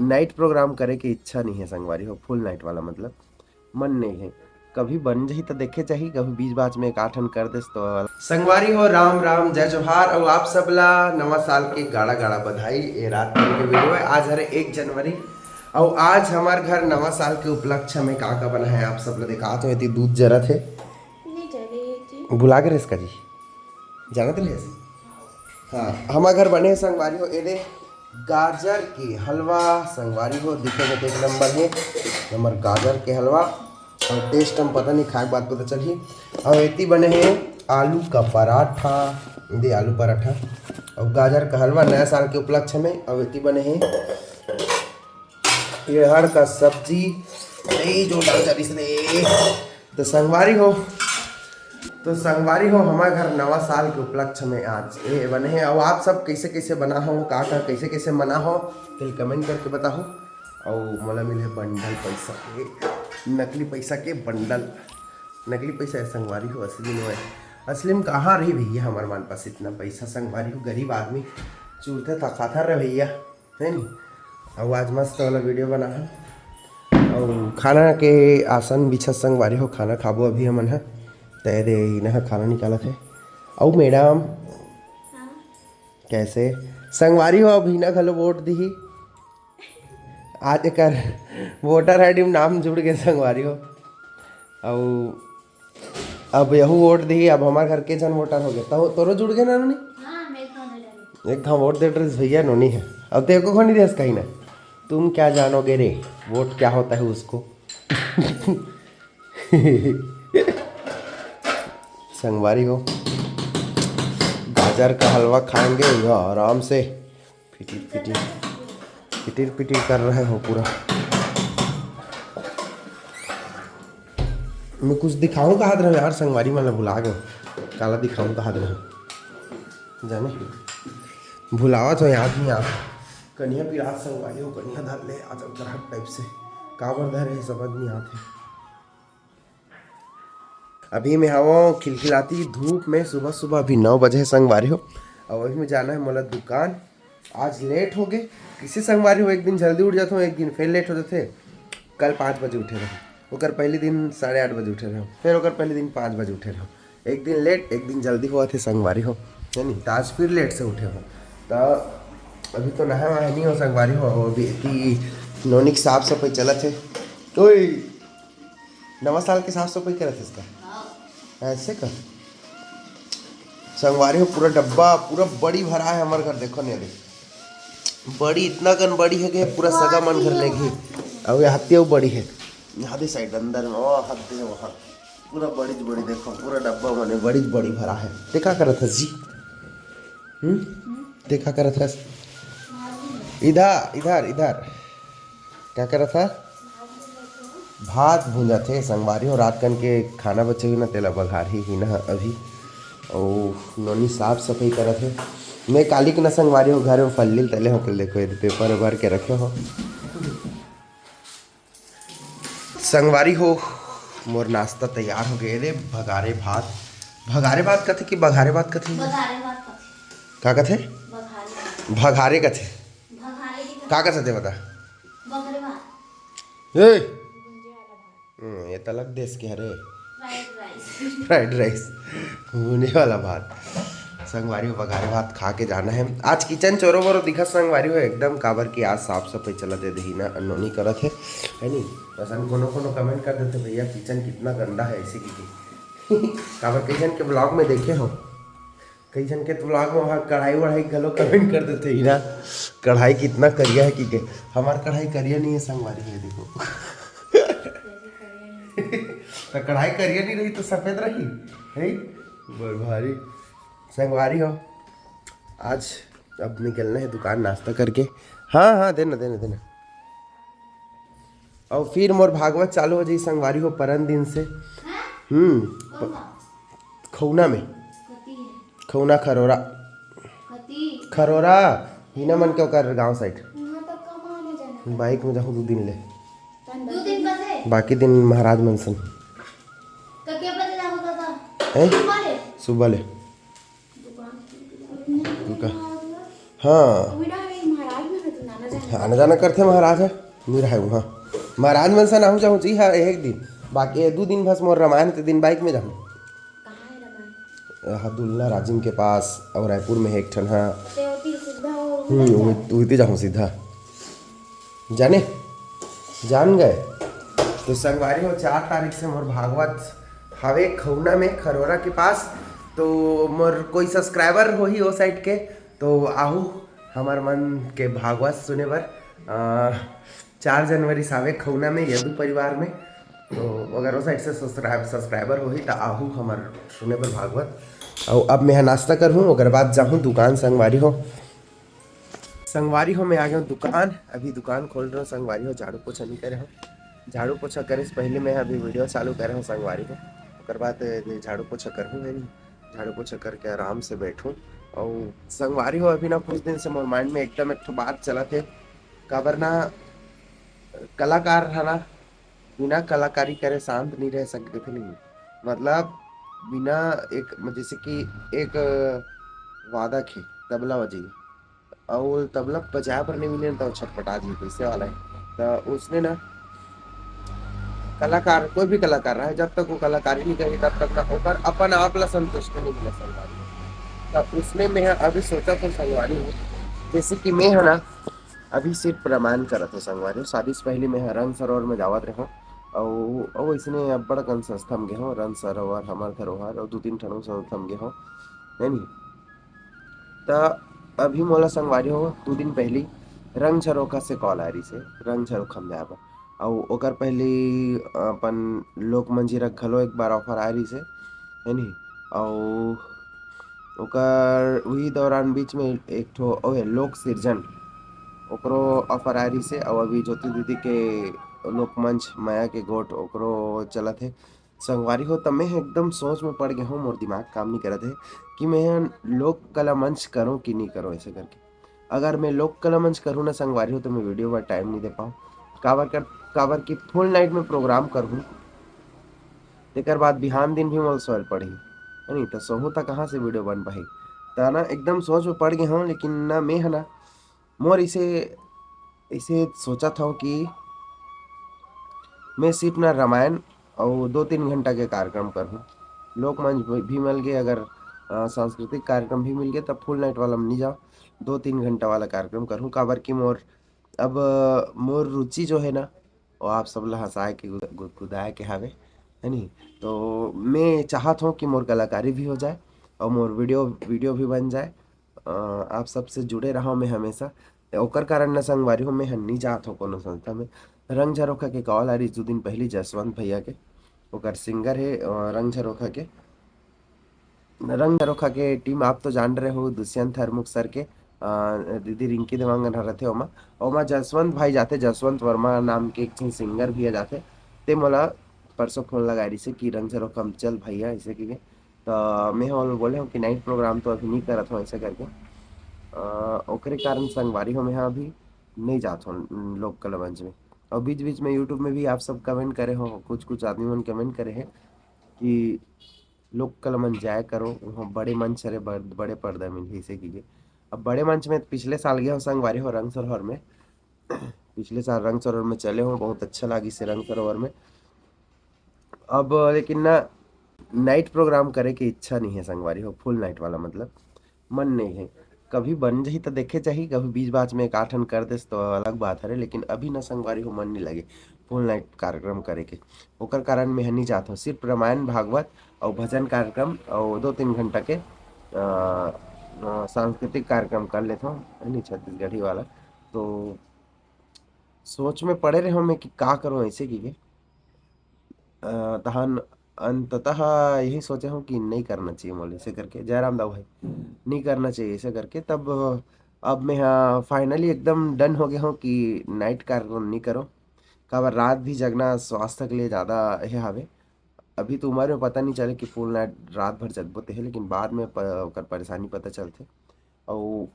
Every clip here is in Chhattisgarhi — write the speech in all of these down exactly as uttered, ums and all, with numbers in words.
नाइट प्रोग्राम करे के इच्छा नहीं है संगवारी हो, फुल नाइट वाला, मतलब मन नहीं है। कभी बन जही तो देखे जाही, कभी बीच बाच में एक आठन कर देस तो। संगवारी हो, राम राम, जय जोहार, अउ आप सब ला नवा साल के गाड़ा गाड़ा बधाई। ये रात के वीडियो है, आज हरे एक जनवरी, अउ आज हमार घर नवा साल के उपलक्ष्य में का का बना है आप सब ला दिखात हो। एती दूध जरत है, भुला गे रेस का जी, जानत रहे। हाँ, हमार घर बने है संगवारी हो, एदे गाजर के हलवा संगवारी हो, दिखे में तो एक नंबर है हमार गाजर के हलवा। अउ टेस्ट हम पता नहीं, खाए के बाद पता चलही। अउ एती बने है आलू का पराठा, दे आलू पराठा अउ गाजर का हलवा नया साल के उपलक्ष्य में। अउ एती बने है येहर का सब्जी, ए जोरदार चलिस रे। तो संगवारी हो, तो संगवारी हो, हमार घर नवा साल के उपलक्ष्य में आज ए बने है। अउ आप सब कैसे कैसे बना हो, का का कैसे कैसे मना हो, तेल कमेंट करके बताओ। अउ मोला मिले बंडल पैसा के, नकली पैसा के बंडल। नकली पैसा है संगवारी हो, असली नहीं है। असली में कहाँ रही भैया हमारे मन पास इतना पैसा संगवारी हो, गरीब आदमी चूरथे थकाथर रहे भैया, है नी। अउ आज मस्त वाला वीडियो बना है। अउ खाना के आसन बिछा संगवारी हो, खाना खाबो अभी हमन ह। तय दे इना ह खाना निकालत है। अउ मैडम, कैसे संगवारी हो, अभी ना घलो वोट दिही। आज एकर वोटर आईडी में नाम जुड़ गए संगवारी हो। अउ अब यहू वोट दिही, अब हमार घर के झन वोटर हो गए। तो तोरो जुड़ गए ना नोनी? हाँ, मैं एक घाव दे डाली। एक घाव वोट दे डरिस भैया नोनी है। अब तो एको घाव नहीं देस कहीं ना। तुम क्या जानोगे रे, वोट क्या होता है उसको। संगवारी हो, गाजर का हलवा खाएंगे यहाँ आराम से। पिटिर पिटिर, पिटिर पिटिर कर रहे हो पूरा। मैं कुछ दिखाऊं कहा रहे यार, संगवारी मन ला भुला गए। काला दिखाऊं कहा रहे, जाने भुलावत हो, याद नहीं आता। कनिया पिरात संगवारी हो, कनिया धर ले आज ग्राहक टाइप से। काबर धरे है समझ नहीं आते। अभी मैं हवं खिलखिलाती धूप में, सुबह सुबह अभी नौ बजे है संगवारी हो। अउ अभी मैं जाना है मोला दुकान। आज लेट हो गए, किसी संगवारी हो, एक दिन जल्दी उठ जाता हूँ, एक दिन फिर लेट हो जाते। कल पाँच बजे उठे रहो, ओकर पहले दिन साढ़े आठ बजे उठे रहो, फिर ओकर पहले दिन पाँच बजे उठे रहो। एक दिन लेट, एक दिन जल्दी हुआ थे संगवारी हो, है नी? तो आज फिर लेट से उठे हो, तो अभी तो नहा वहा नहीं हो संगवारी हो। अभी इतनी नोनी की साफ सफाई चलत है। ओए, नवा साल के साफ सफाई करत हस का? हाँ। ऐसे कर। संगवारी हो, पूरा डब्बा, पूरा बड़ी भरा है हमारे घर। देखो नहीं, देख, बड़ी इतना कन बड़ी है कि पूरा सगा मन घर लेगी। अब ये हत्ती वो बड़ी है, यहाँ दे साइड अंदर में, वो हत्ती है वहाँ, पूरा बड़ी बड़ी। देखो, पूरा डब्बा मने बड़ी बड़ी भरा है। ते का करत हस जी? हम्म, ते का करत हस? इधर, इधर, इधर। का करत हस? भात भूंजत हे संगवारी हो, रात कन के खाना बचे हुए ना, तेला बघारही ही ना अभी। अउ नोनी साफ सफाई करत हे। मैं काली के ना संगवारी हो, घर में फल्ली तले हो, कल देखो, ये पेपर भर के रखे हो। संगवारी हो, मोर नाश्ता तैयार हो गए रे। भगारे भात, भगारे भात कथे कि बघारे भात कथे? बघारे भात कथे। का कथे? बघारे भात। भगारे कथे। भगारे की का कथे बता? बघारे भात। ए! हम्म, ये त अलग देश के हरे। Fried rice. फ्राइड राइस, भुने वाला भात। संगवारी हो, बघारे भात खा के जाना है। आज किचन चोरो बोरो दिखत संगवारी हो एकदम, काबर कि आज साफ सफाई चलत है, दही ना नोनी करत है, है नी? असन कोनो कोनो कमेंट कर देते, "भैया किचन कितना गंदा है," ऐसे की। काबर कई जन के ब्लॉग में देखे हो, कई जन के तो ब्लॉग में वहाँ कढ़ाई वढ़ाई घलो कमेंट कर देते ही ना, "कढ़ाई कितना करिया है," कि के हमार कढ़ाई करिया नहीं है संगवारी है, देखो। तो कढ़ाई करिया नहीं रही तो सफेद रही, है? बड़ भारी। संगवारी हो, आज अब निकलना है दुकान नाश्ता करके। हाँ, हाँ, देना, देना, देना। अउ फिर मोर भागवत चालू हो जाई संगवारी हो परन दिन से। हम्म, प-, खौना में। खौना खरोरा। खरोरा, हिना मन के ओकर गांव साइड। बाइक में जाहूँ दू दिन ले। दू दिन बसे? बाकी दिन महाराज मन सन। तो के बजे जाहूँ दादा? हैं? सुबह ले? सुबह ले। दुकान। रुका। हाँ। अभी ना, अभी महाराज में है तो नाना जाने। आना जाना करथे महाराज ह, नी रहय उहाँ। महाराज मन सन आहू जाहूँ जी, हाँ, एक दिन। बाकी ये दू दिन बस मोर रमायन ते दिन बाइक में जाहूँ। कहाँ है रमायन? यहाँ दुलना राजिम के पास, और रायपुर में है एक ठन, हाँ। ते ओती सीधा और हम्म, उधर उही, उही ते जाहूँ सीधा। जाने? जान गए? तो संगवारी हो, चार तारीख से मोर भागवत हवे खौना में, खरोरा के पास। तो मोर कोई subscriber होही ओ side के, तो आहू हमर मन के भागवत सुने बर। अ, चार जनवरी सावे खौना में यदु परिवार में। तो अगर ओ side से subscribe-, subscriber होही, त आहू हमर सुने बर भागवत। अउ अब मैं ह नाश्ता करहूँ, ओकर बाद जाहूँ दुकान संगवारी हो। संगवारी हो, मैं आ गया हूँ दुकान। अभी दुकान खोल रहा हूँ संगवारी हो, झाड़ू पोछा नहीं करे हूँ। झाड़ू पोछा करे से पहले मैं अभी video चालू करे हूँ संगवारी हो, ओकर बाद झाड़ू पोछा करहूँ, है नी? झाड़ू पोछा करके आराम से बैठूँ। और संगवारी हो, अभी ना कुछ दिन से मोर mind में एकदम एक ठो बात चलत हे, काबर ना कलाकार ह ना बिना कलाकारी करे शांत नहीं रह सकते थे, नहीं? मतलब बिना एक, जैसे कि एक वादक हे, तबला बजाई, अउ तबला बजाए बर नहीं मिले, त छटपटा जी, कैसे वाला है। त उसने ना कलाकार, कोई भी कलाकार रहे, जब तक वो कलाकारी नहीं करे, तब तक ना ओकर अपन आप ला संतुष्टि नहीं मिले संगवारी। त उसने मैं अभी सोचा था संगवारी हो, जैसे कि मैं है ना अभी सिर्फ रामायण करत हो संगवारी हो। शादी से पहले मैं ह रंग सरोवर में जावत रहो, अउ अउ इसने अब्बड़ कन संस्था में गे हो, रंग सरोवर, हमर धरोहर, अउ दू तीन ठन संस्था में गे हो, है नी? त अभी मोला संगवारी हो, दू दिन पहली रंग झरोखा से call आ रही से, रंग झरोखा में जाए बर। अउ ओकर पहली अपन लोक मंजिरा घलो एक बार offer आ रही से, है नी? अउ ओकर उही दौरान बीच में एक ठो ओहे लोक सिरजन, ओकरो offer आ रही से। अउ अभी ज्योति दीदी के लोकमंच मया के गोठ, ओकरो चलत हे संगवारी हो। त मैं ह एकदम सोच में पड़ गया हूँ, मोर दिमाग काम नहीं करत हे कि मैं ह लोक कला मंच करूँ कि नहीं करूँ, ऐसे करके। अगर मैं लोक कला मंच करूँ ना संगवारी हो, तो मैं video बर time नहीं दे पाऊँ, काबर कर, काबर कि full night में program करूँ, तेकर बाद बिहान दिन भी मोला सोए ल पड़ही, है नी? त सोहूँ त कहाँ से video बन पाही? त ना एकदम सोच में पड़ गया हूँ, लेकिन ना मैं है ना, मोर इसे, इसे सोचा था कि मैं सिर्फ ना रामायण और दो तीन घंटा के कार्यक्रम करूँ। लोकमंच भी, भी मिल गए, अगर अ, सांस्कृतिक कार्यक्रम भी मिल गए, तब full night वाला में नहीं जाओ, दो तीन घंटा वाला कार्यक्रम करूँ। काबर कि मोर, अब मोर रुचि जो है ना, वो आप सब ला हंसाए के, गुद-, गुदगुदाए के हावे, है नी? तो मैं चाहत हूँ कि मोर कलाकारी भी हो जाए और मोर video, video भी बन जाए। अ, आप सबसे जुड़े रहो मैं हमेशा। ओकर कारण न संगवारी हो, मैं ह नी जात हो कोनो संस्था में। रंग झरोखा के call आ रही दू दिन पहली जसवंत भैया के, ओकर singer है, अ, रंग झरोखा के। रंग झरोखा के team आप तो जान रहे हो, दुष्यंत हरमुख सर के, अ, दीदी रिंकी देवांगन ह रथे ओमा। ओमा जसवंत भाई जाथे, जसवंत वर्मा नाम के एक झन singer भी आ जाथे। ते मोला परसों phone लगाए रहिसे कि रंग झरोखा में चल भैया, ऐसे कहिके। त मैं ह ओला बोले हूँ कि night program तो अभी नहीं करत हूँ, ऐसे करके। अ, ओकरे कारण संगवारी हो, मैं ह अभी नहीं जात हूँ लोक कला मंच में। और बीच-बीच में YouTube में भी आप सब comment करे हो, कुछ-कुछ आदमी मन comment करे हैं कि लोक कला मंच जाया करो, वहाँ बड़े मंच हरे, बड़-, बड़े पर्दा मिलही, ऐसे कहिके। अब बड़े मंच में पिछले साल गए हो संगवारी हो रंग सरोवर में, पिछले साल रंग सरोवर में चले हो, बहुत अच्छा लागिस हे रंग सरोवर में। अब लेकिन ना night program करे के इच्छा नहीं है संगवारी हो, full night वाला मतलब मन नहीं है। कभी बन जाही त देखे जाही, कभी बीच बाच में एक आठ ठन कर देस तो अलग बात हरे, लेकिन अभी ना संगवारी हो मन नहीं लगे full night कार्यक्रम करे के। ओकर कारण मैं ह नहीं जात हूँ, सिर्फ रामायण भागवत और भजन कार्यक्रम और दो तीन घंटा के, अ, अ, सांस्कृतिक कार्यक्रम कर लेता हूँ, है नी, छत्तीसगढ़ी वाला। तो सोच में पड़े रहे हूँ मैं कि का करूँ ऐसे कहिके। अ, तहन अंततः यही सोचे हूँ कि नहीं करना चाहिए मोला ऐसे करके, जयराम दाऊ भाई, नहीं करना चाहिए ऐसे करके। तब अब मैं ह finally एकदम done हो गया हूँ कि night कार्यक्रम नहीं करो, काबर रात भी जगना स्वास्थ्य के लिए ज़्यादा हे हावे। अभी तो उम्र में पता नहीं चले कि full night रात भर जगबो ते है, लेकिन बाद में प-, ओकर परेशानी पता चलथे। अउ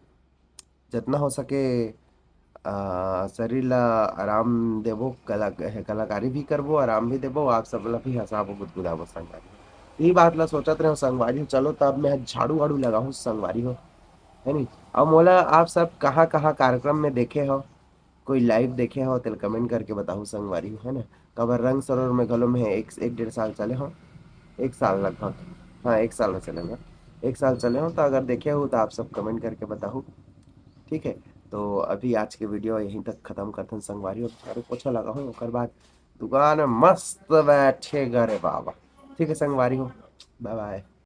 जतना हो सके, अ, शरीर ला आराम देबो, कला-, कलाकारी भी करबो, आराम भी देबो, आप सब ला भी हंसाबो, गुदगुदाबो संगवारी हो। यही बात ला सोचत रहे संगवारी हो। चलो, तब मैं झाड़ू वाड़ू लगाहूँ संगवारी हो, है नी? अब मोला आप सब कहाँ-कहाँ कार्यक्रम में देखे हो, कोई live देखे हो तेला comment करके बताहू संगवारी हो, है ना। काबर रंग सरोवर में घलो मैं एक, एक डेढ़ साल चले हो, एक साल लगभग, हाँ, एक साल में चले हो, एक साल चले हो, तो अगर देखे हो तो आप सब comment करके बताहू, ठीक है। तो अभी आज के video यहीं तक खत्म करथन संगवारी हो। झाड़ू पोछा लगाहूँ, ओकर बाद दुकान में मस्त बैठे गा रे बाबा। ठीक है संगवारी हो, bye bye।